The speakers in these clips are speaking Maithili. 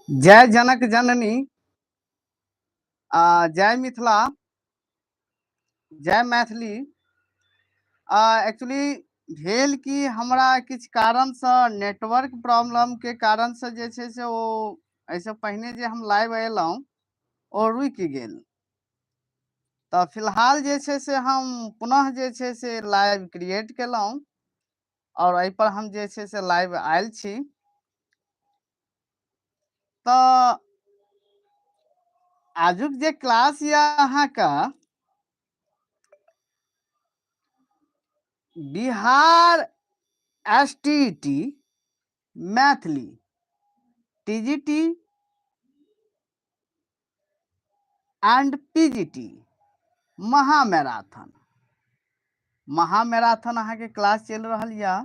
जय जनक जननी, जय मिथिला, जय मैथिली। एक्चुअली भेल कि हमरा किछु कारणसँ नेटवर्क प्रॉब्लमके कारणसँ जे छै से ओ एहिसँ पहिने जे हम लाइव अयलहुँ ओ रुकि गेल। तऽ फिलहाल जे छै से हम पुनः जे छै से लाइव क्रिएट केलहुँ आओर एहिपर हम जे छै से लाइव आयल छी। तऽ आजुक जे क्लास यऽ अहाँके Bihar S T T Maithili T G T and P G T महामैराथन, महामैराथन अहाँके क्लास चलि रहल यऽ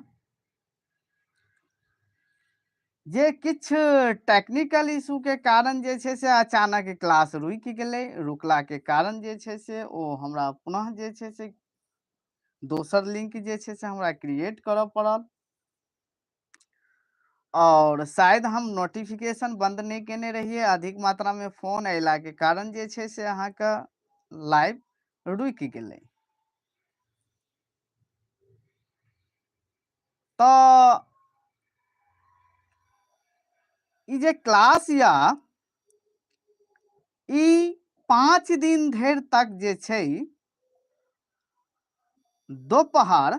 जे किछु टेक्निकल इशू के कारण जे छै से अचानक क्लास रुकि गेलै। रुकलाके कारण जे छै से ओ हमरा पुनः जे छै से दोसर लिंक जे छै से हमरा क्रिएट करऽ पड़ल और शायद हम नोटिफिकेशन बंद नहि केने रहियै, अधिक मात्रा में फोन अयला के कारण जे छै से अहाँके लाइव रुकि गेलै। तऽ ई जे क्लास या ई 5 दिन धरि तक जे छै दोपहर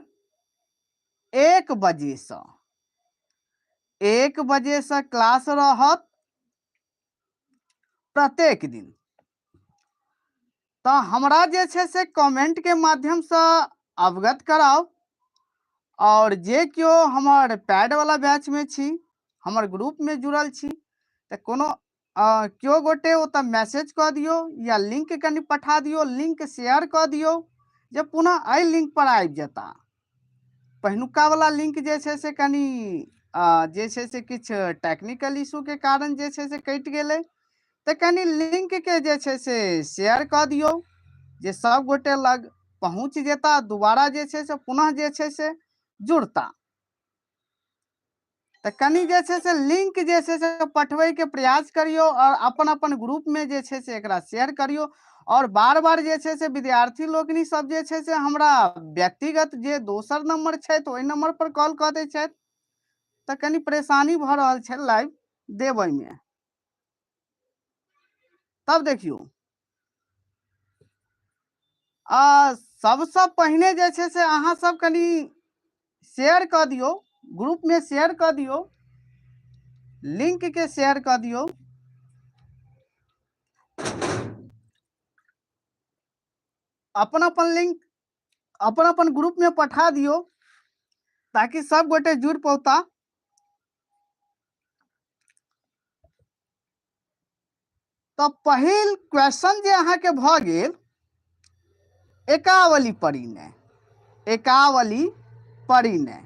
1 बजे से 1 बजे से क्लास रहत प्रत्येक दिन। तऽ हमरा जे छै से कमेंट के माध्यम से अवगत कराउ और जे केओ हमर पैड वाला बैच में छी, हमर ग्रुप में जुड़ल छी, तऽ कोनो केओ गोटे ओतऽ मैसेज कऽ दियौ या लिंक कनि पठा दियौ, लिंक शेयर कऽ दियौ जे पुनः एहि लिंक पर आबि जेता। पहिनुका वाला लिंक जे छै से कनि जे छै से किछु टेक्निकल इशू के कारण जे छै से कटि गेलै, तऽ कनि लिंक के जे छै से शेयर कऽ दियौ जे सब गोटे लग पहुँच जेता, दोबारा जे छै से पुनः जे छै से जुड़ता। तऽ कनि जे छै से लिंक जे छै से पठबैके प्रयास करियौ और अपन अपन ग्रुप में जे छै से एकरा शेयर करियौ। और बार बार जे छै से विद्यार्थी लोकनि सब जे छै से हमरा व्यक्तिगत जे दोसर नंबर छै तऽ ओहि नंबर पर कॉल कऽ दै छथि, तऽ कनि परेशानी भऽ रहल छै लाइव देबैमे। तब देखियौ सबसँ पहिने जे छै से अहाँ सब कनि शेयर कऽ दियौ, ग्रुप में शेयर कऽ दियौ, लिंक के शेयर कऽ दियौ। अपन अपन लिंक अपन अपन ग्रुप में पठा दियौ ताकि सब गोटे जुड़ पौता। तऽ पहिल क्वेश्चन जे अहाँके भऽ गेल एकावली परिणय, एकावली परिणय।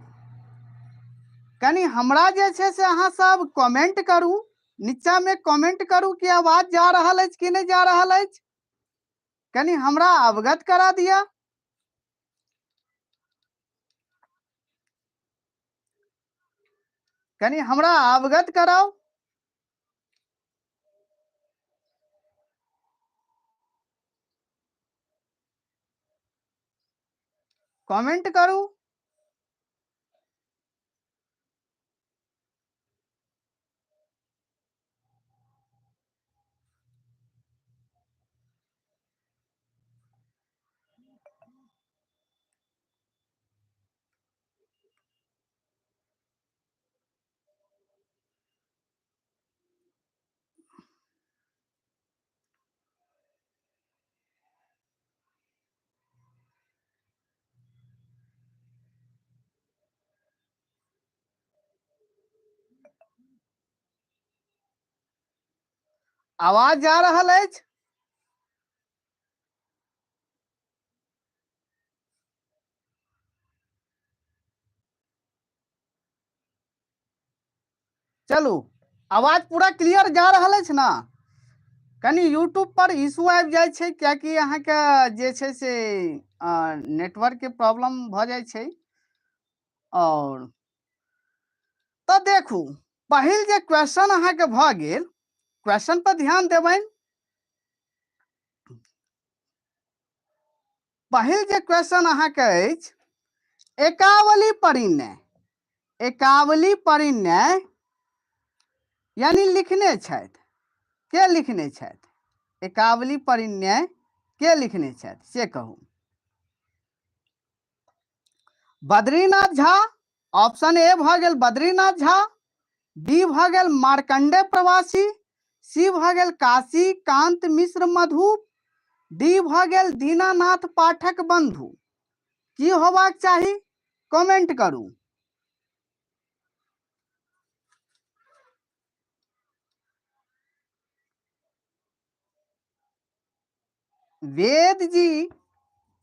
कनि हमरा जे छै से अहाँ सब कमेंट करू, नीचा में कमेंट करू कि आवाज जा रहल अछि कि नहि जा रहल अछि, कनि हमरा अवगत करा दिअ। कनि हमरा अवगत कराउ। कमेंट करू। आवाज जा रहल अछि? चलू, आवाज पूरा क्लियर जा रहल अछि ना? कनि यूट्यूब पर इशू आबि जाइ छै, कियाकि अहाँके जे छै से नेटवर्क के प्रॉब्लम भऽ जाइ छै। और तऽ देखू, पहिल जे क्वेश्चन अहाँके भऽ गेल क्वेश्चन पर ध्यान देबनि। पहिल जे क्वेश्चन अहाँके अछि, एकावली परिणय, एकावली परिणय यानी लिखने छथि, के लिखने छथि? एकावली परिणय के लिखने छथि से कहू। बद्रीनाथ झा, ऑप्शन ए भऽ गेल बद्रीनाथ झा, बी भऽ गेल मार्कंडे प्रवासी, सी भऽ गेल काशी कांत मिश्र मधुप, डी भऽ गेल दीनानाथ पाठक बंधु। की होबाक चाही? कमेंट करू। वेद जी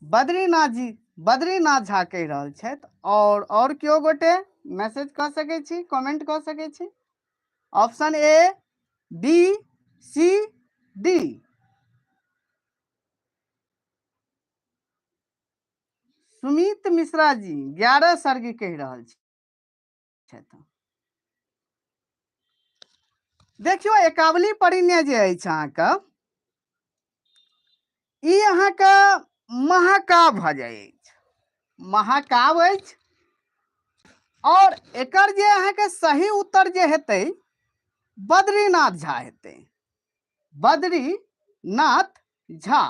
बद्रीनाथ जी, बद्रीनाथ झा कहि रहल छथि। और केओ गोटे मैसेज कऽ सकै छी, कमेंट कऽ सकै छी। Option A, B, C, D. Sumit Mishra ji 11 सर्ग कहि रहल छथि। देखियौ, एकावली परिणय जे अछि अहाँके, ई अहाँके महाकाव्य भऽ जाइ अछि, महाकाव्य अछि। और एकर जे अहाँके सही उत्तर जे हेतै बद्रीनाथ झा हेतै, बद्रीनाथ झा।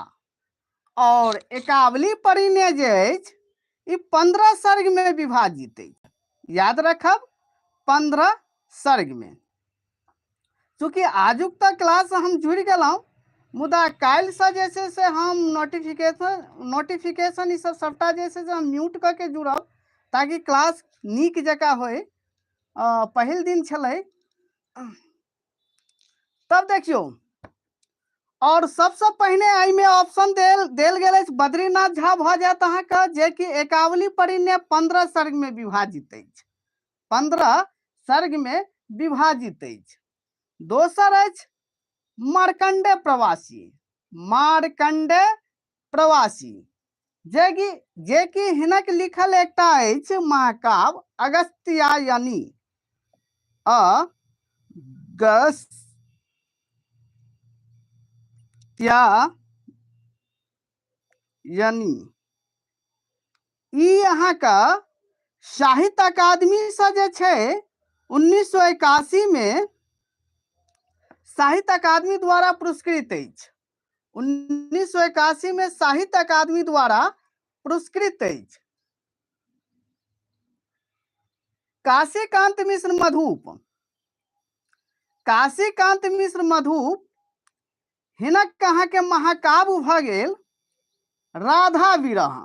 और एकावली परिणय जे अछि ई 15 सर्ग में विभाजित अछि, याद रखब 15 सर्ग में। चूँकि आजुक तऽ क्लास हम जुड़ि गेलहुँ, मुदा काल्हिसँ जे छै से हम नोटिफिकेशन ई सब सबटा जे छै से हम म्यूट कऽ के जुड़ब, ताकि क्लास नीक जकाँ होय। पहिल दिन छलै। तब देखियौ, और सबसँ पहिने एहिमे ऑप्शन देल गेल अछि बद्रीनाथ झा भऽ जायत अहाँके, जे कि एकावली परिणय 15 सर्ग में विभाजित अछि, 15 सर्ग में विभाजित अछि। दोसर अछि मार्कंडे प्रवासी, मार्कंडे प्रवासी, जे कि हिनक लिखल एकटा अछि महाकाव्य अगस्त्यायनी, अगस्त्यायनी। ई अहाँके साहित्य अकादमी से जे छै 1981 में साहित्य अकादमी द्वारा पुरस्कृत अछि। 1981 में साहित्य अकादमी द्वारा पुरस्कृत अछि। काशीकांत मिश्र मधुप, काशीकांत मिश्र मधुप हिनक अहाँके महाकाव्य भऽ गेल राधा विरह,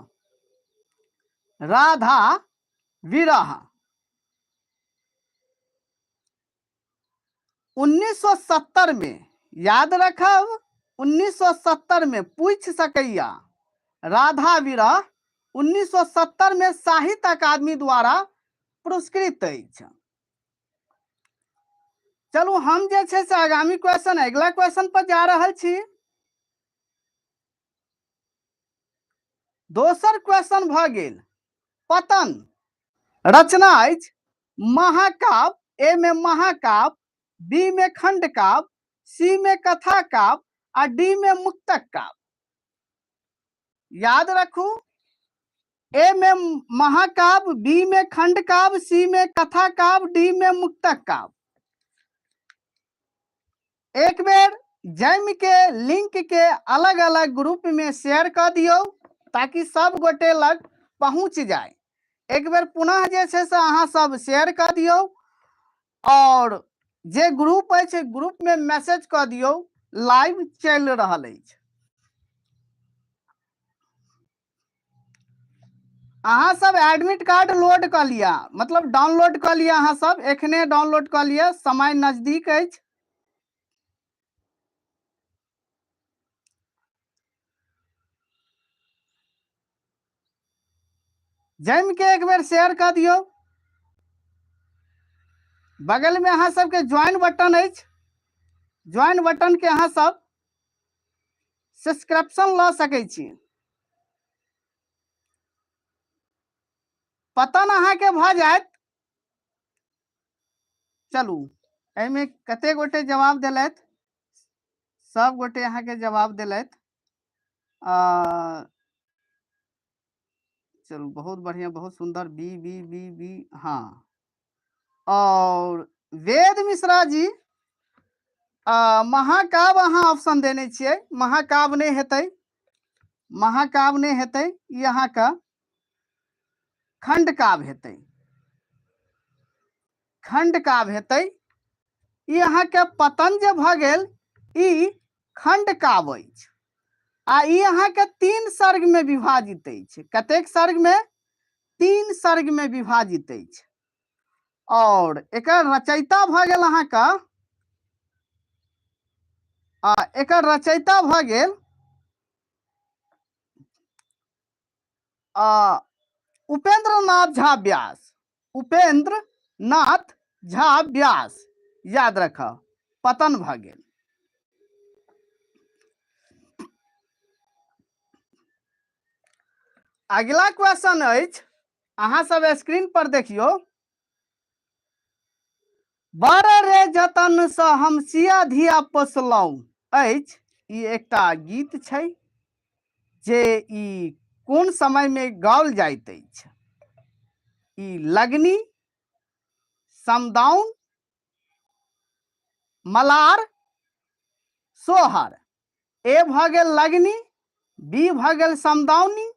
राधा विरह। 1970 में, याद रखब 1970 में पूछ सकैया, राधा विरह 1970 में साहित्य अकादमी द्वारा पुरस्कृत अछि। चलू हम जे छै से आगामी क्वेश्चन, अगिला क्वेश्चन पर जा रहल छी। दोसर क्वेश्चन भऽ गेल पतन। रचना अछि महाकाव्य, ए में महाकाव्य, बी में खंडकाव्य, सी में कथा काव्य आ डी में मुक्तक काव्य। याद रखू, ए में महाकाव्य, बी में खंडकाव्य, सी में कथा काव्य, डी में मुक्तक काव्य। एक बेर जैम के लिंक के अलग अलग ग्रुप में शेयर कर दियौ ताकि सब गोटे लग पहुंच जाए। एक बेर पुनः जे छै से अहाँ सब शेयर कर दियौ और जे ग्रुप अछि ग्रुप में मैसेज कर दियौ, लाइव चलि रहल अछि। अहाँ सब एडमिट कार्ड लोड कऽ लिअ, मतलब डाउनलोड कऽ लिअ, अहाँ सब एखने डाउनलोड कऽ लिअ, समय नजदीक अछि। जमि के एक बेर शेयर कऽ दियौ। बगल में अहाँ सबके ज्वाइन बटन अछि, ज्वाइन बटन के अहाँ सब सब्सक्रिप्शन लऽ सकै छी। पतन अहाँके भऽ जायत। चलू एहिमे कते गोटे जवाब देलथि। सब गोटे अहाँके जवाब देलथि। चलू बहुत बढ़िया, बहुत सुंदर, बी बी बी बी, हाँ। और वेद मिश्रा जी महाकाव्य अहाँ ऑप्शन देने छियै, महाकाव्य नहि हेतै, महाकाव्य नहि हेतै, ई अहाँके खंडकाव्य हेतै, खंडकाव्य हेतै। ई अहाँके पतन जे भऽ गेल ई खंडकाव्य अछि आ ई अहाँके 3 सर्ग में विभाजित अछि। कतेक सर्ग में? 3 सर्ग में विभाजित अछि। और एकर रचयिता भऽ गेल अहाँके, आ एकर रचयिता भऽ गेल आ उपेंद्र नाथ झा व्यास, उपेंद्र नाथ झा व्यास, याद रख, पतन भऽ गेल। अगिला क्वेश्चन अछि, अहाँ सब स्क्रीन पर देखियौ। बड़ रे जतन से हम सिया धिया पोसलहुँ अछि, ई एकटा गीत छै जे ई कोन समय में गाओल जाइत अछि? ई लगनी, समदाउन, मलार, सोहर। ए भऽ गेल लगनी, बी भऽ गेल समदाउनी,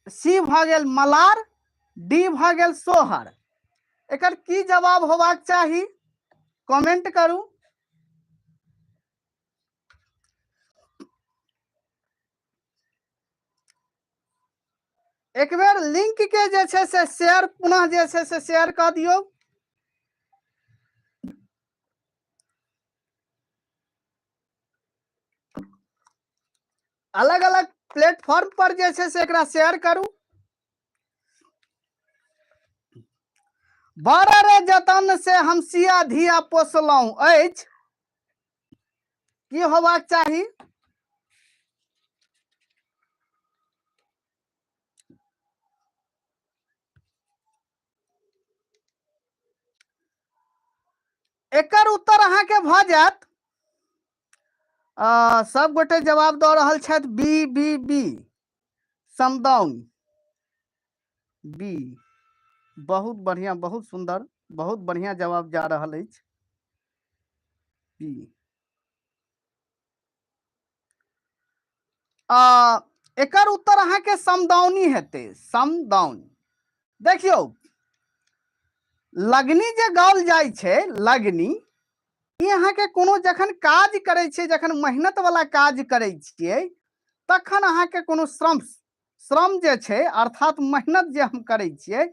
सी भऽ गेल मलार, डी भऽ गेल सोहर। एकर की जवाब होबाक चाही? कमेंट करू। एक बेर लिंक के जे छै से शेयर पुनः जे छै से शेयर कऽ दियौ। अलग अलग प्लेटफॉर्म पर जे छै से एकरा शेयर करू। बड़ रे जतन से हम सिया धिया पोसलहुँ अछि, की होबाक चाही? एकर उत्तर अहाँके भऽ जायत। सब गोटे जवाब दऽ रहल छथि बी बी बी, समदाउन बी। बहुत बढ़िया, बहुत सुंदर, बहुत बढ़िया जवाब जा रहल अछि बी। एकर उत्तर अहाँके समदाउनी हेतै, समदाउन। देखियौ, लगनी जे गाओल जाइ छै, लगनी ई अहाँके कोनो जखन काज करै छियै, जखन मेहनत वाला काज करै छियै, तखन अहाँके कोनो श्रम जे छै अर्थात मेहनत जे हम करै छियै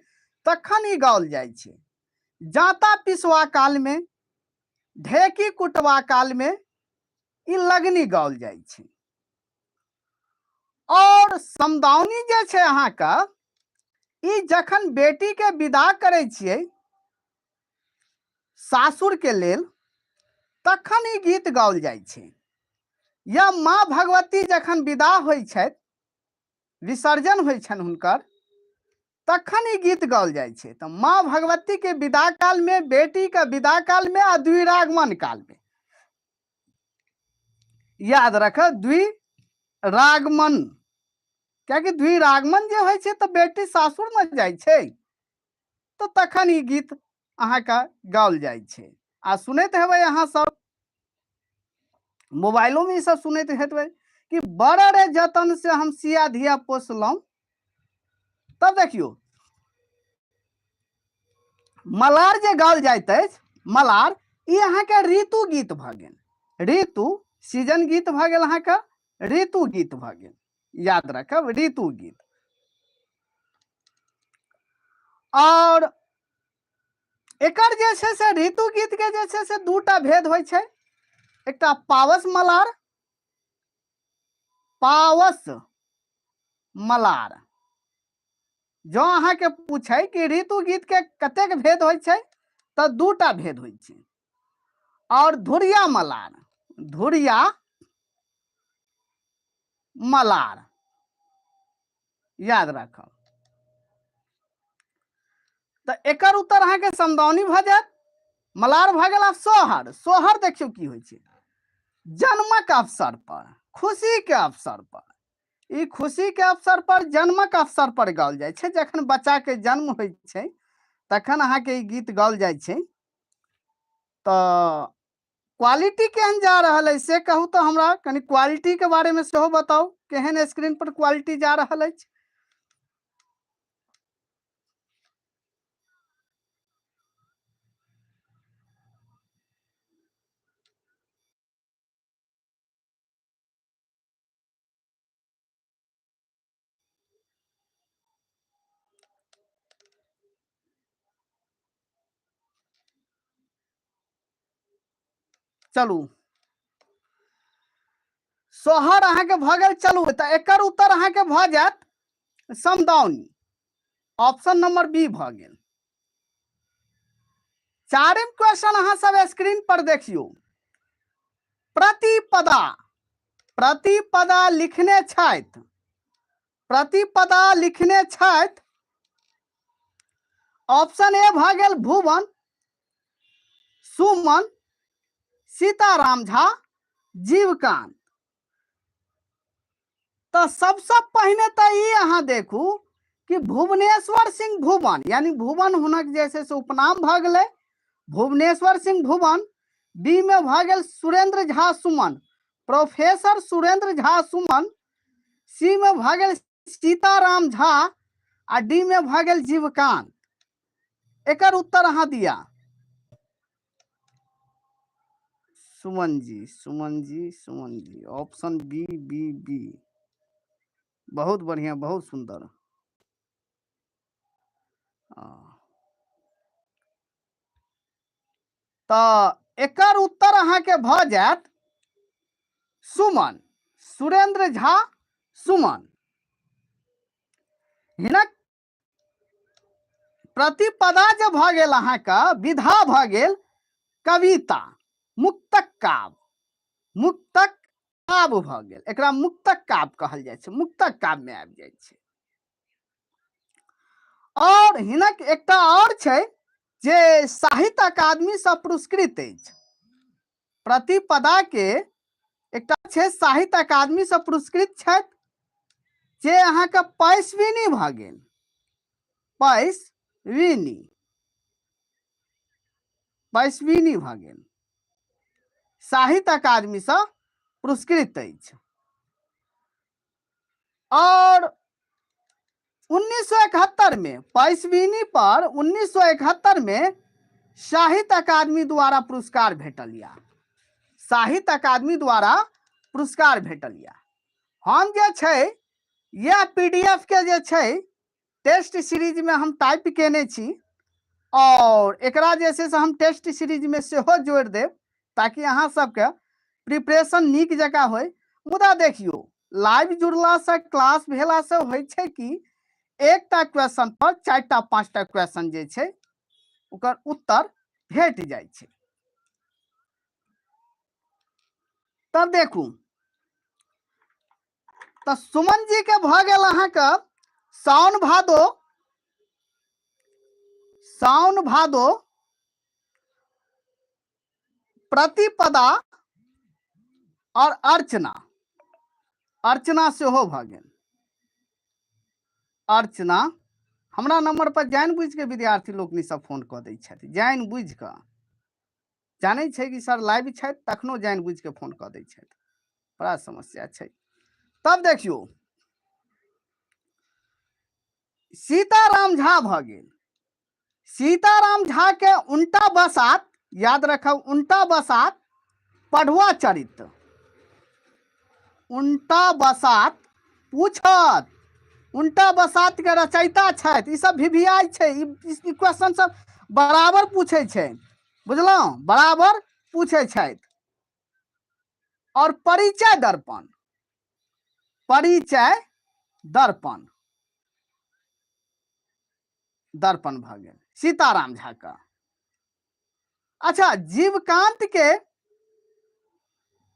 तखन ई गाओल जाइ छै। जाँता पिसवा काल में, ढेकी कुटवा काल में ई लगनी गाओल जाइ छै। और समदाउनी जे छै अहाँके, ई जखन बेटी के विदा करै छियै सासुर के लेल तखन ई गीत गाओल जाइ छै। या माँ भगवती जखन विदा होइ छथि, विसर्जन होइ छनि हुनकर, तखन ई गीत गाओल जाइ छै। तऽ माँ भगवती के विदा काल में, बेटी के विदा काल में आ द्विरागमन काल में, याद रख द्विरागमन, कियाकि द्विरागमन जे होइ छै तऽ बेटी सासुर में जाइ छै, तऽ तखन ई गीत अहाँके गाओल जाइ छै। आ सुनैत हेबै अहाँ सब, मोबाइलो में ई सब सुनैत हेबै कि बड़ रे जतन से हम सिया धिया पोसलहुँ। तब देखियौ, मलार जे गाओल जाइत अछि, मलार ई अहाँके ऋतु गीत भऽ गेल, ऋतु सीजन गीत भऽ गेल, अहाँके ऋतु गीत भऽ गेल, याद रखब ऋतु गीत। और एकर जे छै से ऋतु गीत के जे छै से दूटा भेद होइ छै, एकटा पावस मलार, पावस मलार। जँ अहाँके पूछै कि ऋतु गीत के कतेक भेद होइ छै तऽ दूटा भेद होइ छै। और धुरिया मलार, धुरिया मलार, याद राखब। तऽ एकर उत्तर अहाँके समदाउनी भऽ जायत, मलार भऽ गेल। आब सोहर, सोहर देखियौ की होइ छै। जन्मक अवसर पर, खुशी के अवसर पर। ई खुशी के अवसर पर, जन्मक अवसर पर गाओल जाइ छै। जखन बच्चा के जन्म होइ छै तखन अहाँके ई गीत गाओल जाइ छै। तऽ क्वालिटी केहन जा रहल अछि से कहू तऽ हमरा कनि क्वालिटी के बारे में सेहो बताउ, केहन स्क्रीन पर क्वालिटी जा रहल अछि। चलू सोहर अहाँके भऽ गेल। चलू तऽ एकर उत्तर अहाँके भऽ जायत समदाउनी, ऑप्शन नंबर बी भऽ गेल। चारिम क्वेश्चन अहाँ सब स्क्रीन पर देखियौ। प्रतिपदा, प्रतिपदा लिखने छथि, प्रतिपदा लिखने छथि। ऑप्शन ए भऽ गेल भुवन, सुमन, सीताराम झा, जीवकांत। तऽ सबसँ पहिने तऽ ई अहाँ देखू कि भुवनेश्वर सिंह भुवन, यानी भुवन हुनक जे छै से उपनाम भऽ गेलै भुवनेश्वर सिंह भुवन। बी में भऽ गेल सुरेंद्र झा सुमन, प्रोफेसर सुरेंद्र झा सुमन। सी में भऽ गेल सीताराम झा आ डी में भऽ गेल जीवकांत। एकर उत्तर अहाँ दिया। Suman ji, Suman ji, Suman ji, option B, B, B. बहुत बढ़िया, बहुत सुंदर। तऽ एकर उत्तर अहाँके भऽ जायत सुमन, सुरेंद्र झा सुमन। हिनक प्रतिपदा जे भऽ गेल अहाँके विधा भऽ गेल कविता, मुक्तक काव्य, मुक्तक काव्य भऽ गेल। एकरा मुक्तक काव्य कहल जाइ छै, मुक्तक काव्य में आबि जाइ छै। और हिनक एकटा और छै जे साहित्य अकादमी सँ पुरस्कृत अछि। प्रतिपदा के एकटा छै साहित्य अकादमी सँ पुरस्कृत छथि जे अहाँके पैसविनी भऽ गेल, पैसविनी, पैसविनी भऽ गेल, साहित्य अकादमी सँ पुरस्कृत अछि। और 1971 में पैसविनी पर 1971 में साहित्य अकादमी द्वारा पुरस्कार भेटल या, साहित्य अकादमी द्वारा पुरस्कार भेटल या। हम जे छै यह पीडीएफ के जे छै टेस्ट सीरीज में हम टाइप केने छी और एकरा जे छै से हम टेस्ट सीरीज में सेहो जोड़ि देब ताकि अहाँ सबके प्रिपरेशन नीक जकाँ होय। मुदा देखियौ लाइव जुड़ला से क्लास भेला से होइ छै कि एकटा क्वेश्चन पर चारिटा पांचटा क्वेश्चन जे छै ओकर उत्तर भेट जाइ छै। तब देखू तऽ सुमन जी के भऽ गेल अहाँके साउन भादो, साउन भादो, प्रतिपदा और अर्चना, अर्चना सेहो भऽ गेल। अर्चना हमरा नंबर पर जानि बुझि के विद्यार्थी लोकनि सब फोन कऽ दै छथि, जानि बुझि कऽ, जानै छै कि सर लाइव छथि तखनो जानि बुझि के फोन कऽ दै छथि, बड़ा समस्या छै। तब देखियौ सीताराम झा भऽ गेल। सीताराम झा के उनटा बसात, याद रखब उनटा बसात पढ़ुआ चरित्र, उनटा बसात पूछत, उनटा बसात के रचयिता छथि। ई सब वीवीआई छै, ई क्वेश्चन सब बराबर पूछै छै, बुझलहुँ, बराबर पूछै छथि। और परिचय दर्पण, परिचय दर्पण, दर्पण भऽ गेल सीताराम झा का। अच्छा जीवकांत के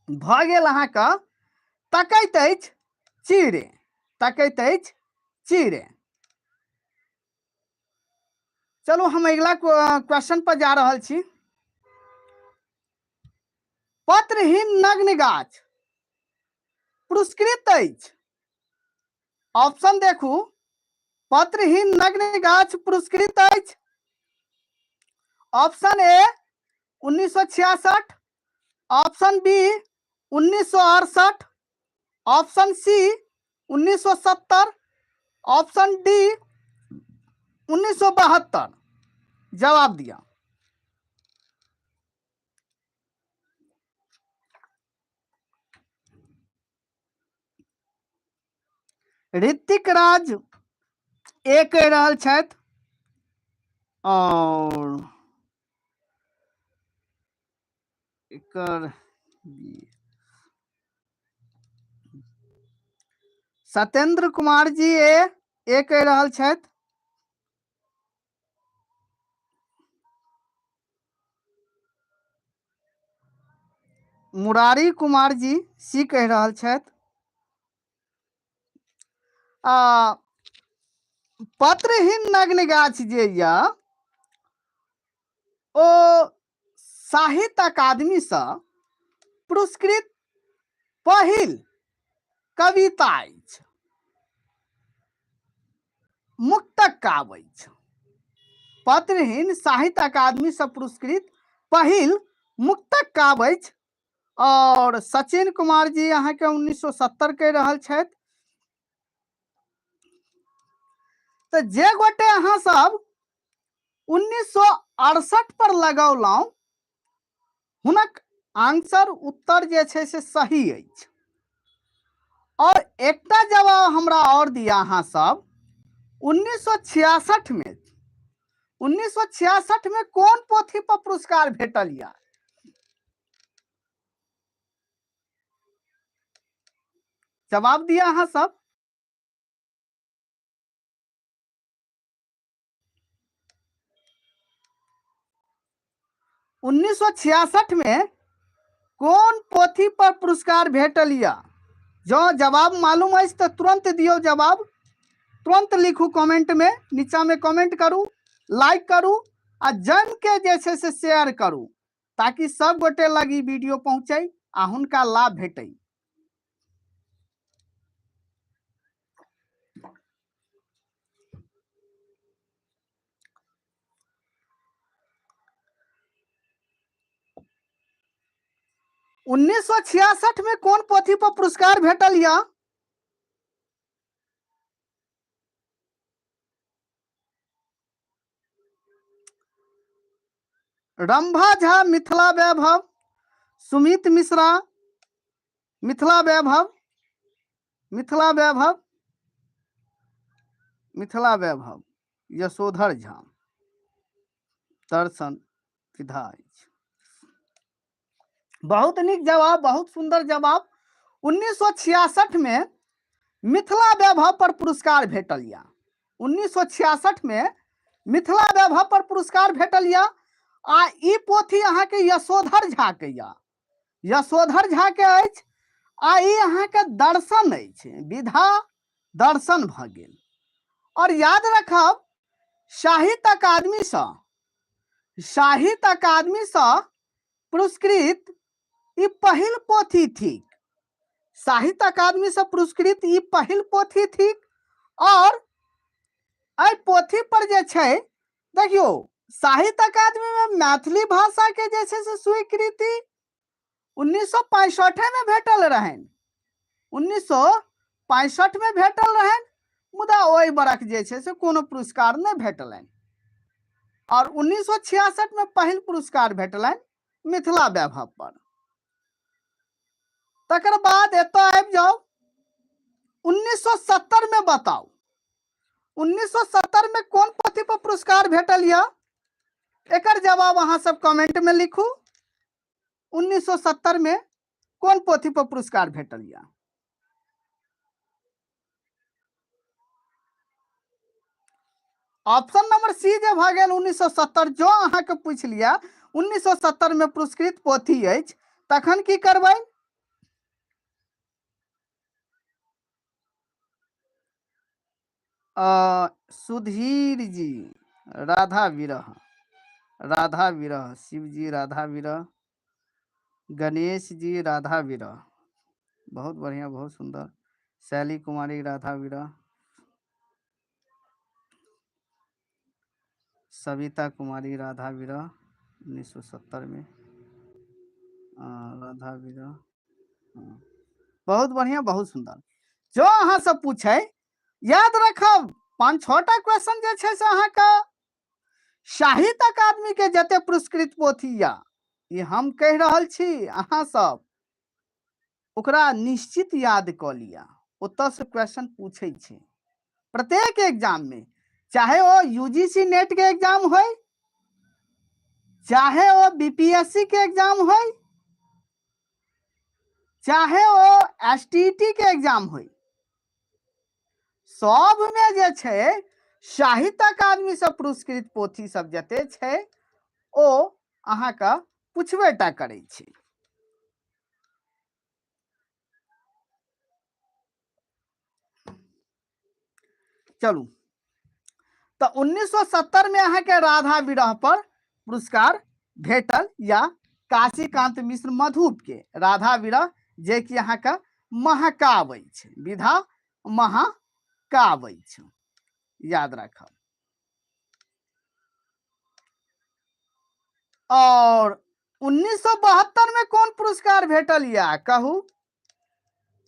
भऽ गेल अहाँके तकैत अछि चिड़े, तकैत अछि चिड़े। चलू हम अगिला क्वेश्चन पर जा रहल छी। पत्रहीन नग्न गाछ पुरस्कृत अछि। ऑप्शन देखू, पत्रहीन नग्न गाछ पुरस्कृत अछि। Option A 1966, option B 1968, option C 1970, option D 1972। जवाब दिया। ऋतिक राज ए कहि रहल छथि और एकर सत्येंद्र कुमार जी ए ए कहि रहल छथि। मुरारी कुमार जी सी कहि रहल छथि। आ पत्रहीन नग्न गाछ जे यऽ ओ साहित्य अकादमीसँ पुरस्कृत पहिल कविता अछि, मुक्तक काव्य अछि। पत्रहीन साहित्य अकादमीसँ पुरस्कृत पहिल मुक्तक काव्य अछि। और सचिन कुमार जी अहाँके 1970 कहि रहल छथि। तऽ जे गोटे अहाँ सब 1968 पर लगौलहुँ हुनक आंसर उत्तर जे छै से सही अछि। और एकटा जवाब हमरा और दिया अहाँ सब, 1966 में, 1966 में कोन पोथी पर पुरस्कार भेटल या? जवाब दिया अहाँ सब। 1966 में कोन पोथी पर पुरस्कार भेटल या? जँ जवाब मालूम अछि तऽ तुरंत दियौ जवाब, तुरंत लिखू कमेंट में, नीचा में कमेंट करू, लाइक करू आ जम के जे छै से शेयर करू ताकि सब गोटे लग ई वीडियो पहुँचे आ हुनका लाभ भेटे। 1966 में कोन पोथी पर पुरस्कार भेटल या? रंभा झा मिथिला वैभव, सुमित मिश्रा मिथिला वैभव, मिथिला वैभव, मिथिला वैभव, यशोधर झा दर्शन विधा अछि। बहुत नीक जवाब, बहुत सुंदर जवाब। 1966 में मिथिला वैभव पर पुरस्कार भेटल या। 1966 में मिथिला वैभव पर पुरस्कार भेटल या आ ई पोथी अहाँके यशोधर झा के या, यशोधर झा के अछि आ ई अहाँके दर्शन अछि, विधा दर्शन भऽ गेल। और याद रखब साहित्य अकादमीसँ, साहित्य अकादमीसँ पुरस्कृत ई पहिल पोथी थिक। साहित्य अकादमीसँ पुरस्कृत ई पहिल पोथी थिक। और एहि पोथी पर जे छै देखियौ, साहित्य अकादमी में मैथिली भाषा के जे छै से स्वीकृति 1965 में भेटल रहनि, 1965 में भेटल रहनि, मुदा ओहि बरख जे छै से कोनो पुरस्कार नहि भेटलनि। और 1966 में पहिल पुरस्कार भेटलनि मिथिला वैभव पर। तकर बाद एतऽ आबि जाउ 1970 में। बताउ 1970 में कोन पोथी पर पुरस्कार भेटल यऽ? एकर जवाब अहाँ सब कमेंट में लिखू। 1970 में कोन पोथी पर पुरस्कार भेटल यऽ? ऑप्शन नंबर सी जे भऽ गेल 1970। जो अहाँके पूछि लिअ 1970 में पुरस्कृत पोथी अछि तखन की करबै? सुधीर जी राधा विरह, राधा विरह, शिव जी राधा विरह, गणेश जी राधा विरह, बहुत बढ़िया, बहुत सुंदर। शैली कुमारी राधा विरह, सविता कुमारी राधा विरह 1970 में, राधा विरह, बहुत बढ़िया, बहुत सुंदर। जो अहाँ सब पूछे याद रखब, 5-6 टा क्वेश्चन जे छै से अहाँके साहित्य अकादमी के जते पुरस्कृत पोथी या ई हम कहि रहल छी, अहाँ सब ओकरा निश्चित याद कऽ लिअ। ओतऽ से क्वेश्चन पूछै छै प्रत्येक एग्जाम में, चाहे ओ यूजीसी नेट के एग्जाम होय, चाहे ओ बीपीएससी के एग्जाम होय, चाहे ओ एसटीईटी के एग्जाम होय, सब में जे छै साहित्य अकादमी से पुरस्कृत पोथी सब जते छै ओ अहाँके पुछबे टा करै छै। चलू, तऽ 1970 में अहाँके राधा विरह पर पुरस्कार भेटल या काशीकांत मिश्र मधुप के राधा विरह, जे कि अहाँके महाकाव्य छै, विधा महाकाव्य छै, याद राखब। और 1972 में कोन पुरस्कार भेटल या कहू?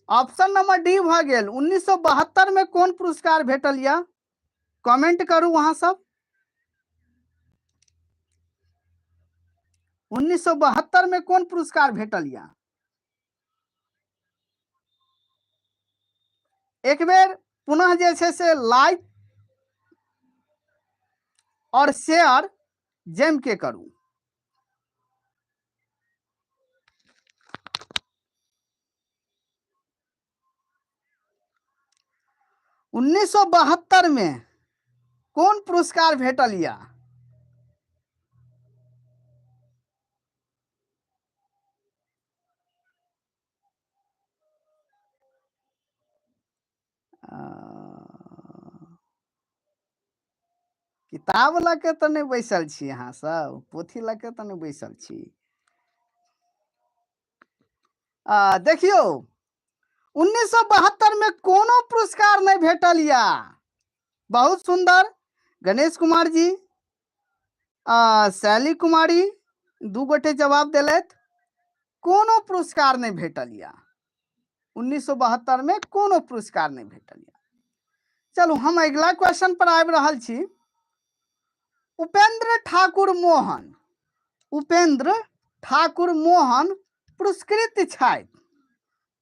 ऑप्शन नंबर डी भ गेल। 1972 में कोन पुरस्कार भेटल या कमेंट करू अहाँ सब। 1972 में कोन पुरस्कार भेटल या? एक बेर पुनः जे छै से लाइक और शेयर जम के करू। 1972 में कोन पुरस्कार भेटल या? किताब लऽ के तऽ नहि बैसल छी अहाँ सब, पोथी लऽ के तऽ नहि बैसल छी। देखियौ 1972 में कोनो पुरस्कार नहीं भेटल या। बहुत सुंदर गणेश कुमार जी, शैली कुमारी दू गोटे जवाब दिलथि, कोनो पुरस्कार नहीं भेटल या। 1972 में कोनो पुरस्कार नहीं भेटल या। चलू हम अगिला क्वेश्चन पर आबि रहल छी। उपेंद्र ठाकुर मोहन, उपेंद्र ठाकुर मोहन पुरस्कृत छथि।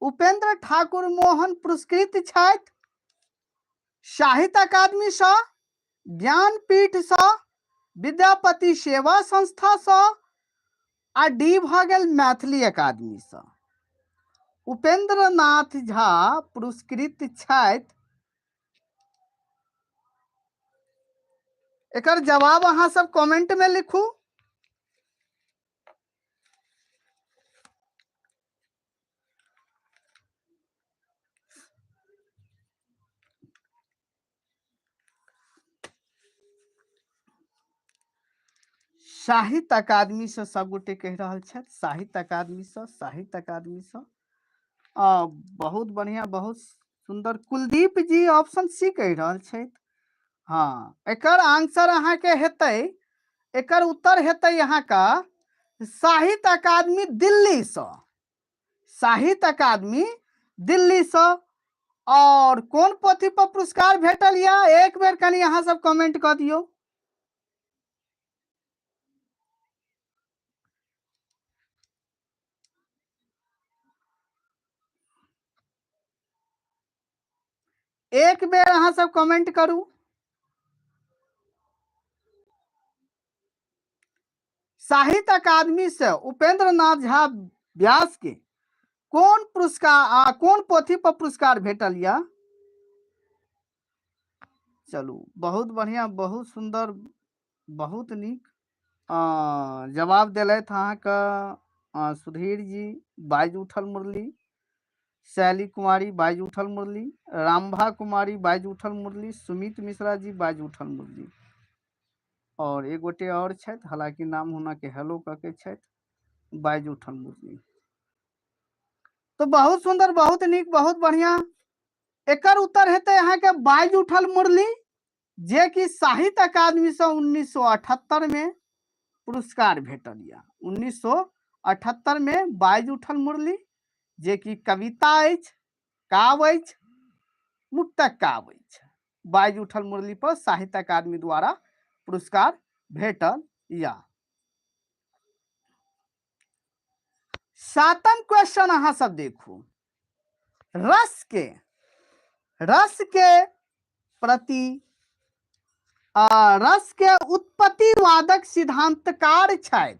उपेंद्र ठाकुर मोहन पुरस्कृत छथि साहित्य अकादमी सँ, ज्ञानपीठ सँ, विद्यापति सेवा संस्था सँ, आ डी भऽ गेल मैथिली अकादमी सँ। उपेंद्र नाथ झा पुरस्कृत छथि। एकर जवाब अहाँ सब कमेंट में लिखू। साहित्य अकादमी से सब गोटे कहि रहल छथि, साहित्य अकादमी से, साहित्य अकादमी से। बहुत बढ़िया, बहुत सुंदर। कुलदीप जी ऑप्शन सी कहि रहल छथि। हाँ, एकर आंसर अहाँके हेतै, एकर उत्तर हेतै अहाँके साहित्य अकादमी दिल्ली सँ, साहित्य अकादमी दिल्ली सँ। और कोन पोथी पर पुरस्कार भेटल या एक बेर कनि अहाँ सब कमेंट कऽ दियौ। एक बेर अहाँ सब कमेंट करू। साहित्य अकादमी से उपेंद्र नाथ झा व्यास के कोन पुरस्कार आ कोन पोथी पर पुरस्कार भेटल या? चलू बहुत बढ़िया, बहुत सुंदर, बहुत नीक जवाब दिलथि अहाँके सुधीर जी, बाजि उठल मुरली, शैली कुमारी बाजि उठल मुरली, रामभा कुमारी बाजि उठल मुरली, सुमित मिश्रा जी बाजि उठल मुरली, और एक गोटे और छथि, हालांकि नाम हुनक हेलो कऽ के छथि। बाजि उठल मुरली। तो बहुत सुंदर, बहुत नीक, बहुत बढ़िया। एकर उत्तर हेतै अहाँके बाजि उठल मुरली, जे कि साहित्य अकादमी से 1978 में पुरस्कार भेटल यऽ। 1978 में बाजि उठल मुरली, जे कि कविता अछि, काव्य अछि, मुक्तक काव्य अछि। बाजि उठल मुरली पर साहित्य अकादमी द्वारा पुरस्कार भेटल या। सातम क्वेश्चन अहाँ सब देखू, रस के प्रति रस के उत्पत्तिवादक सिद्धांतकार छथि।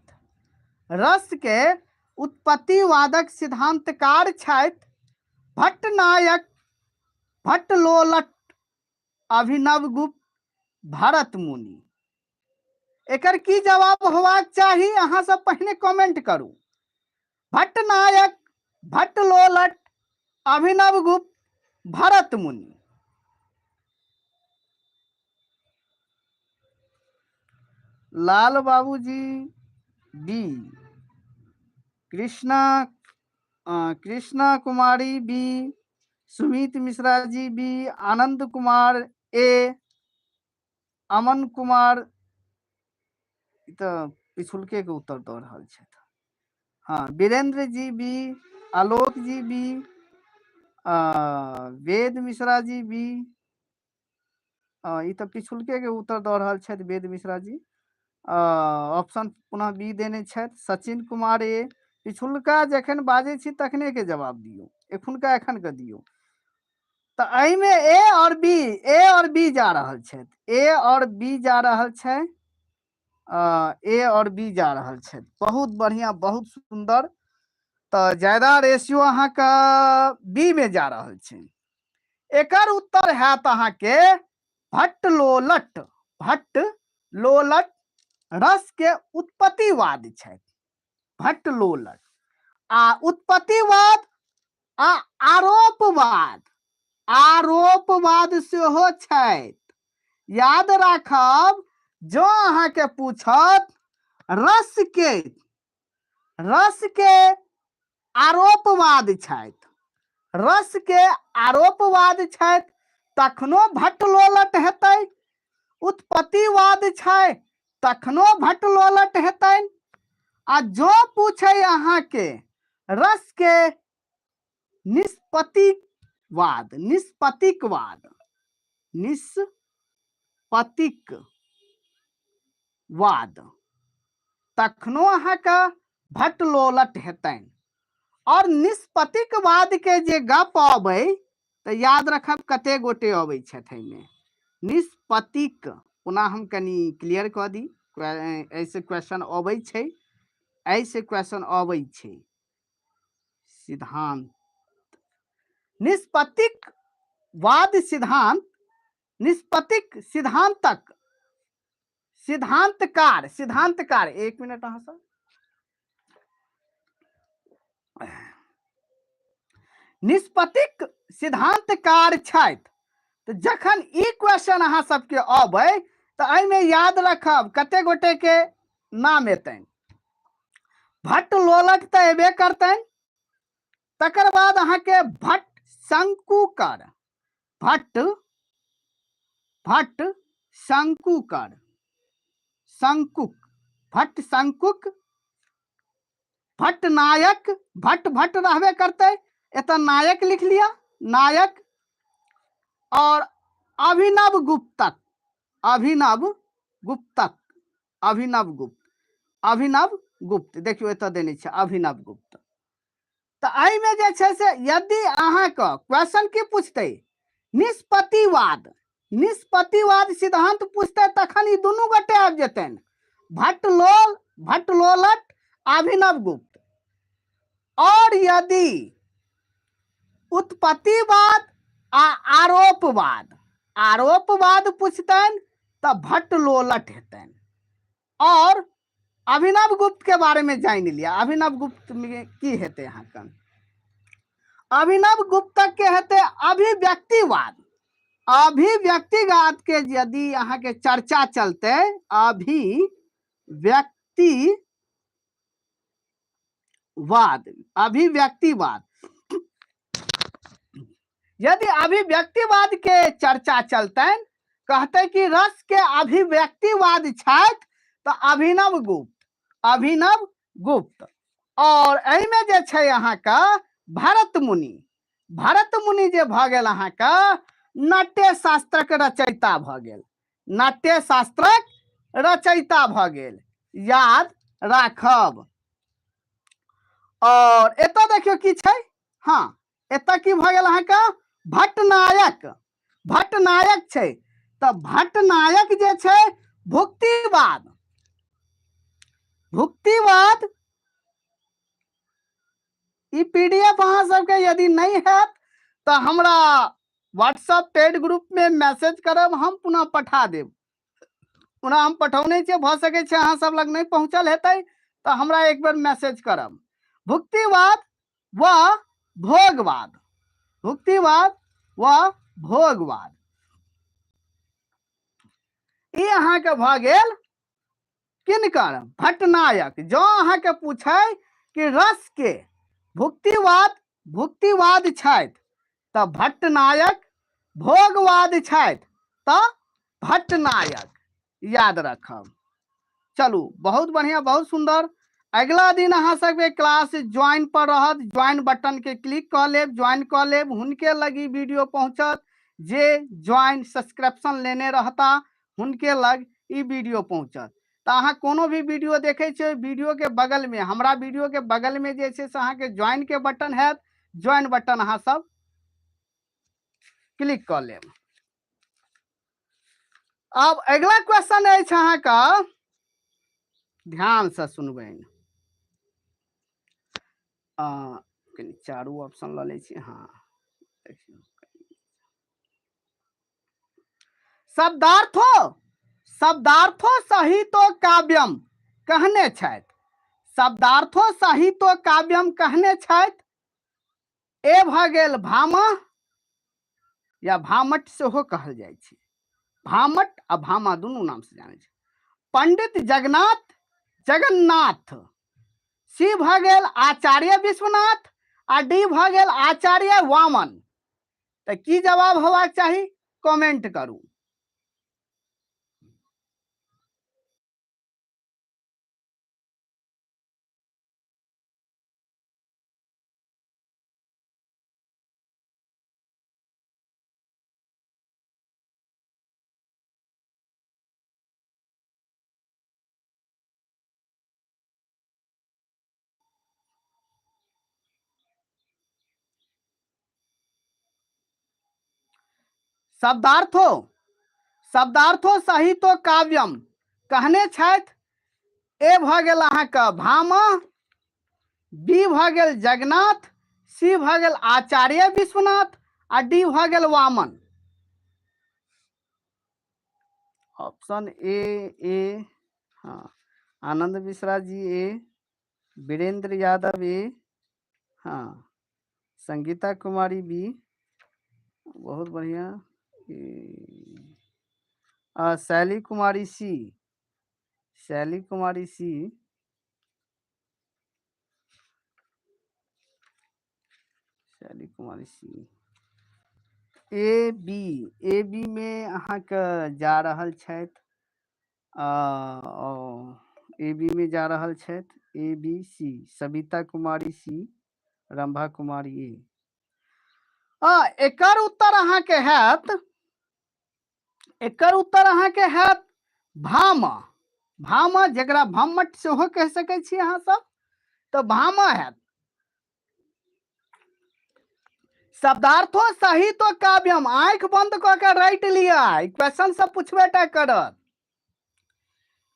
रस के उत्पत्तिवादक सिद्धांतकार छथि भट्टनायक, भट्टलोलट, अभिनव गुप्त, भरत मुनि। एकर की जवाब होबाक चाही अहाँ सब पहिने कमेंट करू। भट्टनायक, भट्टलोलट, अभिनव गुप्त, भरत मुनि। लाल बाबूजी B, Krishna Krishna Kumari B, Sumit Mishra ji B, Anand Kumar A, Aman Kumar ई तऽ पिछुलके के उत्तर दऽ रहल छथि। हँ, Virendra ji B, Alok ji B, Ved Mishra ji B. ई तऽ पिछुलके के उत्तर दऽ रहल छथि वेद मिश्रा जी। ऑप्शन पुनः बी देने छथि सचिन कुमार ए। पिछुलका जखन बाजै छी तखने के जवाब दियौ, एखुनका एखन के दियौ। तऽ एहिमे ए और बी, ए और बी जा रहल छथि, ए और बी जा रहल छै, ए और बी जा रहल छथि। बहुत बढ़िया, बहुत सुंदर। तऽ ज्यादा रेशियो अहाँके बी में जा रहल छै। एकर उत्तर हैत अहाँके भट्टलोलट। भट्टलोलट रस के उत्पत्तिवाद छथि, भट्टलोलट। आ उत्पत्तिवाद आ आरोपवाद, आरोपवाद सेहो छथि। याद राखब, जो अहाँके पूछत रस के, रस के आरोपवाद छथि, रस के आरोपवाद छथि तखनो भट्टलोलट हेतै, उत्पत्तिवाद छै तखनो भट्टलोलट हेतनि। आ जो पूछे अहाँके रस के निष्पत्तिवाद, निष्पत्तिकवाद, निष्पत्तिक वाद, तखनो अहाँके भट्टलोलट हेतनि। और निष्पत्तिकवाद के जे गप अबै तऽ याद रखब कते गोटे अबै छथि एहिमे। निष्पत्तिक, पुनः हम कनि क्लियर कऽ दी, एहिसँ क्वेश्चन अबै छै, एहिसँ क्वेश्चन अबै छै। सिद्धांत निष्पत्तिक वाद सिद्धांत, निष्पत्तिक सिद्धांतक सिद्धांतकार, सिद्धांतकार, एक मिनट अहाँ सब। निष्पत्तिक सिद्धांतकार छथि। तऽ जखन ई क्वेश्चन अहाँ सबके अबै तऽ एहिमे याद रखब कते गोटे के नाम एतनि। भट्ट लोलट तऽ एबे करतनि, तकर बाद अहाँके भट्ट शंकुकर, भट्ट, भट्ट शंकुकर, शंकुक, भट्ट शंकुक, भट्ट नायक, भट्ट भट्ट रहबे करतै, एतऽ नायक लिख लिअ, नायक। और अभिनव गुप्तक, अभिनव गुप्तक, अभिनव गुप्त, अभिनव गुप्त, देखियौ एतऽ देने छै अभिनव गुप्त। तऽ एहिमे जे छै से यदि अहाँके क्वेश्चन की पूछतै, निष्पत्तिवाद, निष्पत्तिवाद सिद्धांत पूछतै, तखन ई दुनू गोटे आबि जेतनि, भट्टलोल, भट्टलोलट, अभिनव गुप्त। और यदि उत्पत्तिवाद आ आरोपवाद, आरोपवाद पूछतनि तऽ भट्टलोलट हेतनि। और अभिनव गुप्त के बारे में जानि लिया, अभिनव गुप्त में की हेतै अहाँके, अभिनव गुप्त के हेतै अभिव्यक्तिवाद। अभिव्यक्तिवाद के यदि अहाँके चर्चा चलतै, अभिव्यक्तिवाद वाद, अभिव्यक्तिवाद। यदि अभिव्यक्तिवाद के चर्चा चलतनि, कहते कि रस के अभिव्यक्तिवाद छथि तऽ अभिनव गुप्त, अभिनव गुप्त। और एहिमे जे छै अहाँके भरत मुनि, भरत मुनि जे भऽ गेल अहाँके नाट्य शास्त्रक रचयिता भऽ गेल, नाट्य शास्त्रक रचयिता भऽ गेल, याद राखब। और एतऽ देखियौ की छै, हाँ एतऽ की भऽ गेल अहाँके भट्टनायक, भट्टनायक छै तऽ भट्टनायक जे छै भुक्तिवाद, भुक्तिवाद। ई पीडीएफ अहाँ सबके यदि नहि हैत तऽ हमरा व्हाट्सएप पेड ग्रुप में मैसेज करब, हम पुनः पठा देब। ओना हम पठौने छियै, भऽ सकै छै अहाँ सब लग नहि पहुँचल हेतै तऽ हमरा एक बेर मैसेज करब। भुक्तिवाद व भोगवाद, भुक्तिवाद व भोगवाद, ई अहाँके भऽ गेल किनकर? भट्टनायक। जँ अहाँके पूछै कि रस के भुक्तिवाद, भुक्तिवाद छथि तऽ भट्टनायक, भोगवाद छथि तऽ भट्टनायक, याद रखब। चलू बहुत बढ़िया, बहुत सुंदर। अगिला दिन अहाँ सबके क्लास ज्वाइन पर रहत, ज्वाइन बटन के क्लिक कऽ लेब, ज्वाइन कऽ लेब, हुनके लग ई वीडियो पहुंचत जे ज्वाइन सब्सक्रिप्शन लेने रहता हुनके लग ई वीडियो पहुंचत। तऽ अहाँ कोनो भी वीडियो देखै छियै, वीडियो के बगल में, हमरा वीडियो के बगल में जे छै से अहाँके ज्वाइन के बटन हैत, ज्वाइन बटन अहाँ सब क्लिक कऽ लेब। आब अगिला क्वेश्चन अछि अहाँके, ध्यान से सुनबनि, कनि चारू ऑप्शन लऽ लै छी। हाँ देखियौ, शब्दार्थो, शब्दार्थो सहितो काव्यम कहने छथि, शब्दार्थो सहितो काव्यम कहने छथि। ए भऽ गेल भामा या भामट सेहो कहल जाइ छै, भामट आ भामा दुनू नाम से जानै छै। पंडित जगन्नाथ, जगन्नाथ। सी भऽ गेल आचार्य विश्वनाथ आ डी भऽ गेल आचार्य वामन। तऽ की जवाब होबाक चाही, कमेंट करू। शब्दार्थो, शब्दार्थो सहितो काव्यम कहने छथि। ए भऽ गेल अहाँके भामा, बी भऽ गेल जगन्नाथ, सी भऽ गेल आचार्य विश्वनाथ आ डी भऽ गेल वामन। ऑप्शन ए, ए, हाँ आनंद मिश्रा जी ए, वीरेंद्र यादव ए, हाँ संगीता कुमारी बी, बहुत बढ़िया, Shaili Kumari C, Shaili Kumari C, Shaili Kumari C, A B, A B में अहाँके जा रहल छथि, ए बी में जा रहल छथि, A B C, Savita Kumari C, Rambha Kumari A. एकर उत्तर अहाँके हैत, एकर उत्तर अहाँके हैत भामा, भामा जकरा भम्मट सेहो कहि सकै छी अहाँ सब, तऽ भामा हैत। शब्दार्थो सहितो काव्यम, आंखि बंद कऽ के रटि लिअ, क्वेश्चन सब पुछबे टा करत।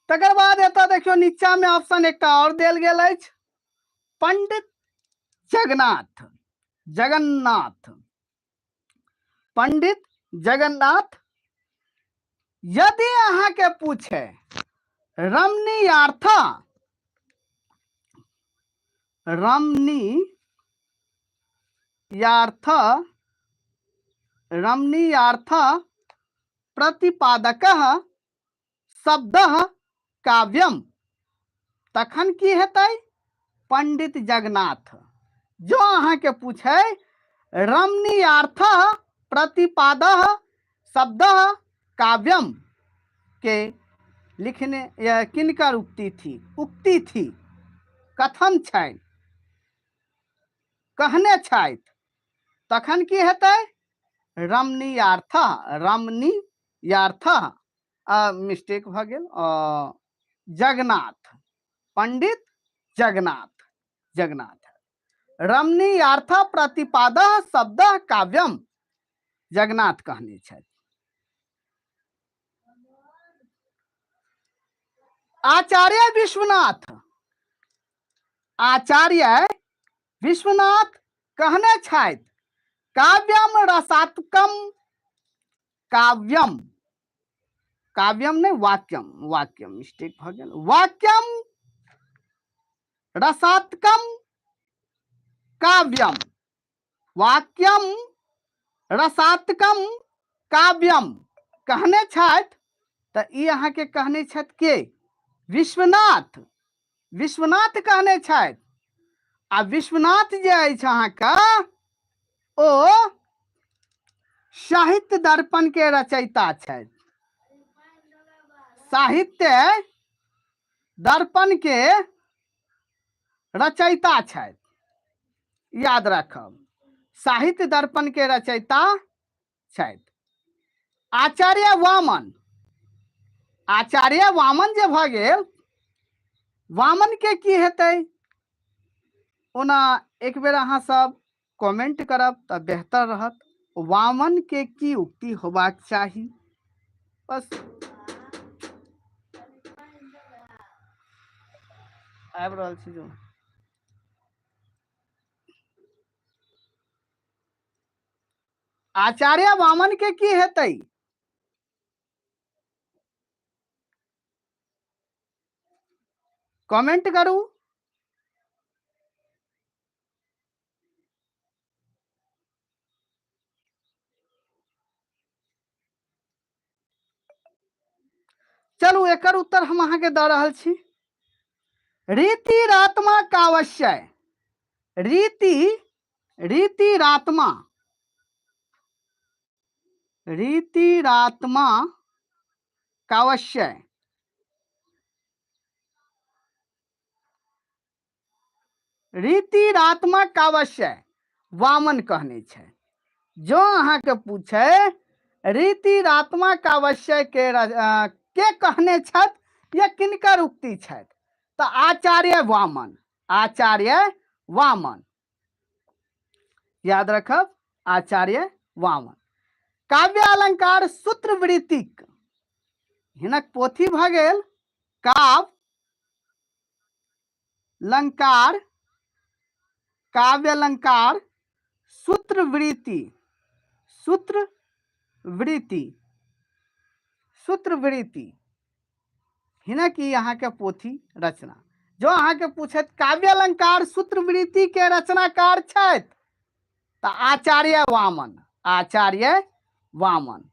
तकर बाद एतऽ देखियौ नीचा में ऑप्शन एकटा और देल गेल अछि, पंडित जगन्नाथ, जगन्नाथ, पंडित जगन्नाथ। यदि अहाँके पूछे रमणीयार्थ, रमणीयार्थ, रमणीयार्थ प्रतिपादक शब्द काव्यम, तखन की हेतै? पंडित जगन्नाथ। जो अहाँके पूछे रमणीयार्थ प्रतिपाद शब्द काव्यम के लिखने या किनकर उक्ति थी, उक्ति थी, कथन छनि, कहने छथि, तखन की हेतै? रमणीयार्थ, रमणीयार्थ, मिस्टेक भऽ गेल, जगन्नाथ, पंडित जगन्नाथ, जगन्नाथ। रमणीयार्थ प्रतिपाद शब्द काव्यम जगन्नाथ कहने छथि। आचार्य विश्वनाथ, आचार्य विश्वनाथ कहने छथि काव्यम रसात्मकम, काव्यम, काव्यम नहि वाक्यम, वाक्यम मिस्टेक भऽ गेल, वाक्यम रसात्मकम काव्यम, वाक्यम रसात्मकम काव्यम कहने छथि। तऽ ई अहाँके कहने छथि के? विश्वनाथ, विश्वनाथ कहने छथि। आ विश्वनाथ जे अछि अहाँके ओ साहित्य दर्पण के रचयिता छथि, साहित्य दर्पण के रचयिता छथि, याद राखब, साहित्य दर्पण के रचयिता छथि। आचार्य वामन, आचार्य वामन जे भऽ गेल, वामन के की हेतै? ओना एक बेर अहाँ सब कमेंट करब तऽ बेहतर रहत, वामन के की उक्ति होबाक चाही। बस आबि रहल छी जो। आचार्य वामन के की हेतै? कमेंट करू। चलू एकर उत्तर हम अहाँके दऽ रहल छी। रीतिरात्मा कावश्य, रीति, रीतिरात्मा, रीतिरात्मा कावश्य, रीतिरात्मा कावश्य वामन कहने छै। जो अहाँके पूछे रीतिरात्मा कावश्य के कहने छथि या किनकर उक्ति छथि, तऽ आचार्य वामन, आचार्य वामन, याद रखब, आचार्य वामन। काव्य अलंकार सूत्र वृत्तिक हिनक पोथी भऽ गेल काव्य लंकार, काव्य अलंकार सूत्र वृत्ति, सूत्र वृत्ति, सूत्र वृत्ति हिनक ई अहाँके पोथी रचना। जो अहाँके पूछत काव्य अलंकार सूत्र वृत्ति के रचनाकार छथि तऽ आचार्य वामन, आचार्य वामन।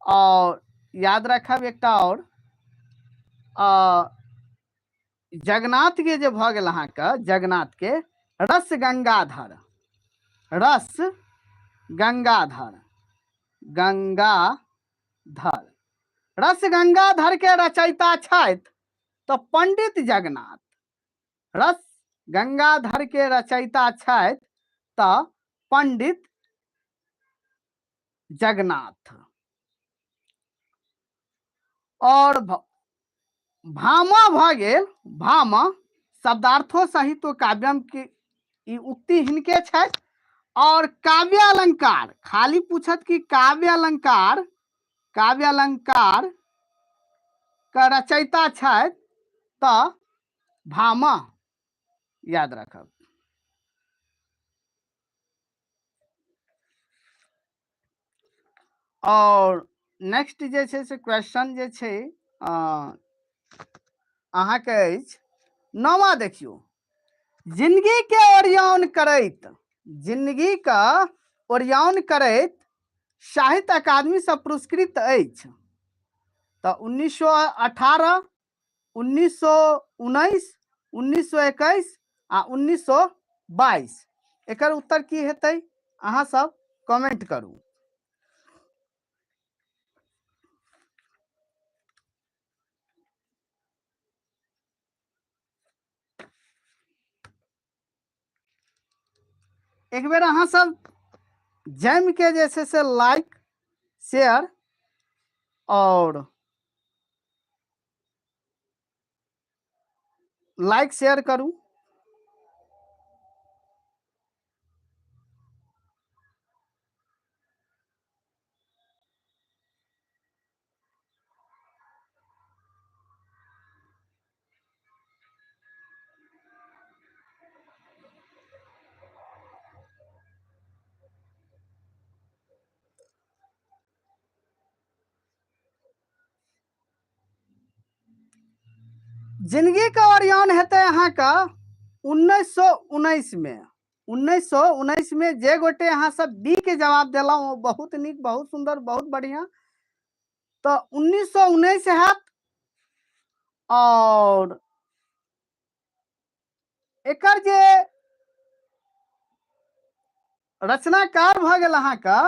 और याद रखब एकटा और, जगन्नाथ के जे भऽ गेल अहाँके, जगन्नाथ के रस गंगाधर, रस गंगाधर, गंगाधर, रस गंगाधर के रचयिता छथि तऽ पंडित जगन्नाथ। रस गंगाधर के रचयिता छथि तऽ पंडित जगन्नाथ। और भामा भऽ गेल, भामा शब्दार्थो सहित काव्यम के ई उक्ति हिनके छथि। और काव्य अलंकार खाली पूछत कि काव्य अलंकार, काव्य अलंकार के रचयिता छथि तऽ भामा, याद रखब। और नेक्स्ट जे छै से क्वेश्चन जे छै अहाँके अछि नौवा। देखियौ, जिंदगी के ओरियान करैत, जिंदगी के ओरियान करैत साहित्य अकादमी से पुरस्कृत अछि तऽ 1918, 1919, 1921 आ 1922। एकर उत्तर की हेतै अहाँ सब कमेंट करू। एक बेर अहाँ सब जमि के जे छै से लाइक शेयर और लाइक शेयर करू। जिंदगी के ओरियान हेतै अहाँके 1919 में। 1919 में जे गोटे अहाँ सब बी के जवाब देलहुँ ओ बहुत नीक, बहुत सुंदर, बहुत बढ़िया। तऽ 1919 हैत और एकर जे रचनाकार भऽ गेल अहाँके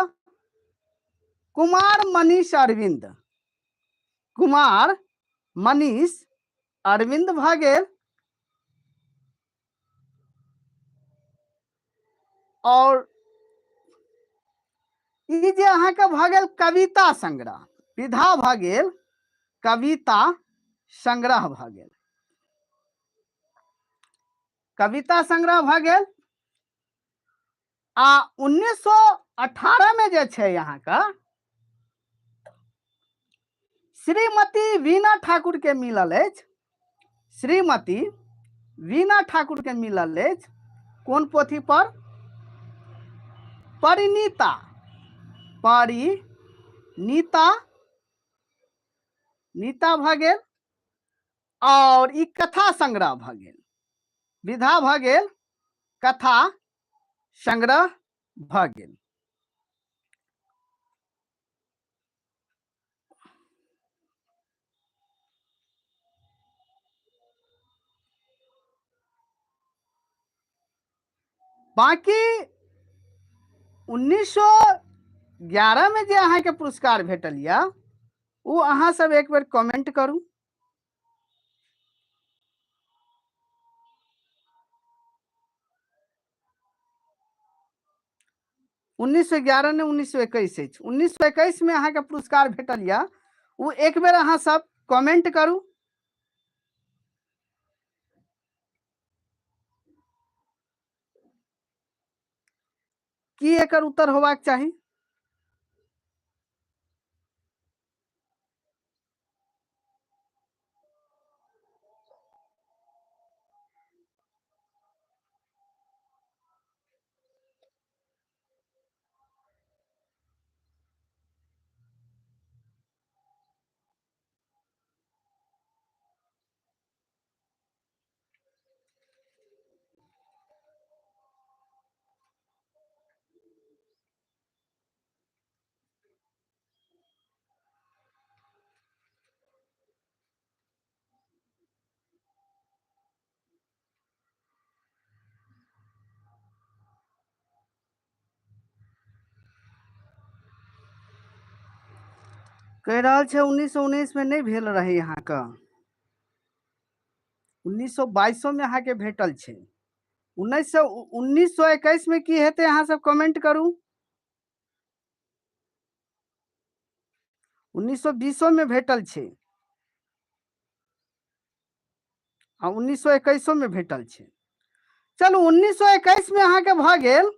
कुमार मनीष अरविंद, कुमार मनीष अरविंद भऽ गेल। और ई जे अहाँके भऽ गेल कविता संग्रह, विधा भऽ गेल कविता संग्रह भऽ गेल, कविता संग्रह भऽ गेल। आ 1918 में जे छै अहाँके श्रीमती वीणा ठाकुर के मिलल अछि, श्रीमती वीणा ठाकुर के मिलल अछि कोन पोथी पर? परिणीता, परिणीता, नीता भऽ गेल। और ई कथा संग्रह भऽ गेल, विधा भऽ गेल कथा संग्रह भऽ गेल। बाकी 1911 में जे अहाँके पुरस्कार भेटल यऽ ओ अहाँ सब एक बेर कमेंट करू। 1911 ने 1921 अछि, 1921 में अहाँके पुरस्कार भेटल यऽ ओ एक बेर अहाँ सब कमेंट करू। की एकर उत्तर होबाक चाही? कहि रहल छै 1919 में नहि भेल रहै अहाँके, 1922 में अहाँके भेटल छै। 1921 में की हेतै अहाँ सब कमेंट करू। 1920 में भेटल छै आ 1921 में भेटल छै। चलू 1921 में अहाँके भऽ गेल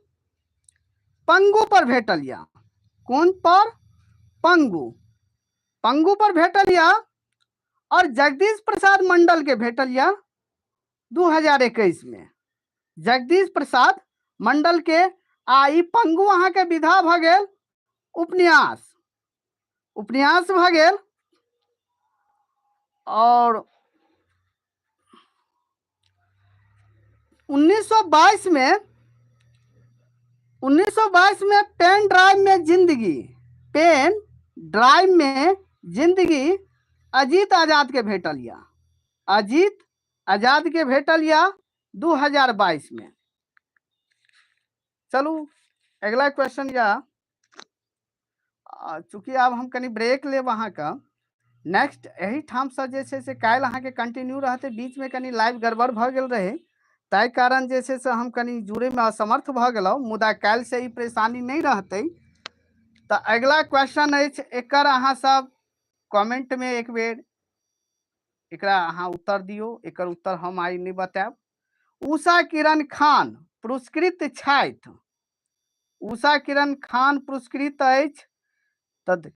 पंगु पर भेटल या, कोन पर? पंगु, पंगु पर भेटल या। और जगदीश प्रसाद मंडल के भेटल या 2021 में, जगदीश प्रसाद मंडल के। आ ई पंगु अहाँके विधा भऽ गेल उपन्यास, उपन्यास भऽ गेल। और 1922 में, 1922 में पेन ड्राइव में जिंदगी, पेन ड्राइव में जिंदगी अजीत आजाद के भेटल या, अजीत आजाद के भेटल या 2022 में। चलू अगला क्वेश्चन या, चूँकि आब हम कनि ब्रेक लेब अहाँके, नेक्स्ट एहि ठामसँ जे छै से काल्हि अहाँके कंटिन्यू रहतै। बीचमे कनि लाइव गड़बड़ भऽ गेल रहै, ताहि कारण जे छै से हम कनि जुड़ैमे असमर्थ भऽ गेलहुँ, मुदा काल्हिसँ ई परेशानी नहि रहतै। तऽ अगिला क्वेश्चन अछि, एकर अहाँ सब कमेंटमे एक बेर एकरा अहाँ उत्तर दियौ, एकर उत्तर हम आइ नहि बतायब। उषा किरण खान पुरस्कृत छथि, उषा किरण खान पुरस्कृत अछि तऽ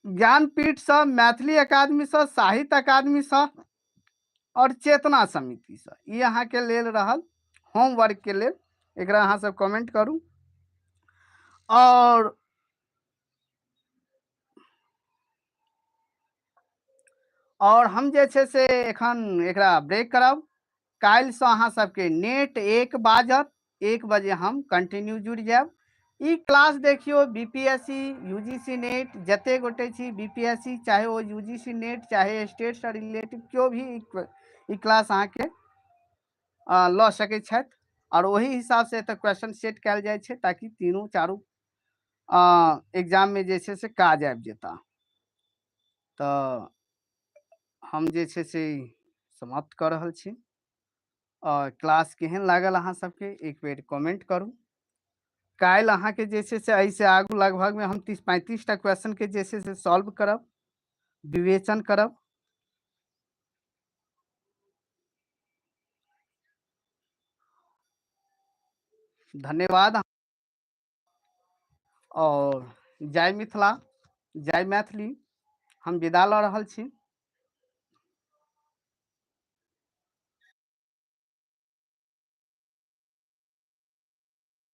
ज्ञानपीठसँ, मैथिली अकादमीसँ, साहित्य अकादमीसँ और चेतना समितिसँ। ई अहाँके लेल रहल होमवर्क के लेल, एकरा अहाँ सब कमेंट करू। और हम जे छै से एखन एकरा ब्रेक करब। काल्हिसँ अहाँ सबके नेट 1 बाजत, 1 बजे हम कंटिन्यू जुड़ि जायब। ई क्लास देखियौ बीपीएससी यूजीसी नेट जते गोटे छी, बीपीएससी चाहे ओ यूजीसी नेट चाहे स्टेट से रिलेटिव केओ भी ई क्लास अहाँके लऽ सकै छथि। और ओही हिसाब से एतऽ क्वेश्चन सेट कयल जाइ छै ताकि तीनू चारू एग्जाम में जे छै से काज आबि जेता। तऽ हम जे छै से समाप्त कऽ रहल छी। क्लास केहन लागल अहाँ सबके एक बेर कमेंट करू। काल्हि अहाँके जे छै से एहिसँ आगू लगभग में हम 30-35 टा क्वेश्चन के जे छै से सॉल्व करब, विवेचन करब। धन्यवाद और जय मिथिला, जय मैथिली। हम विदा लऽ रहल छी।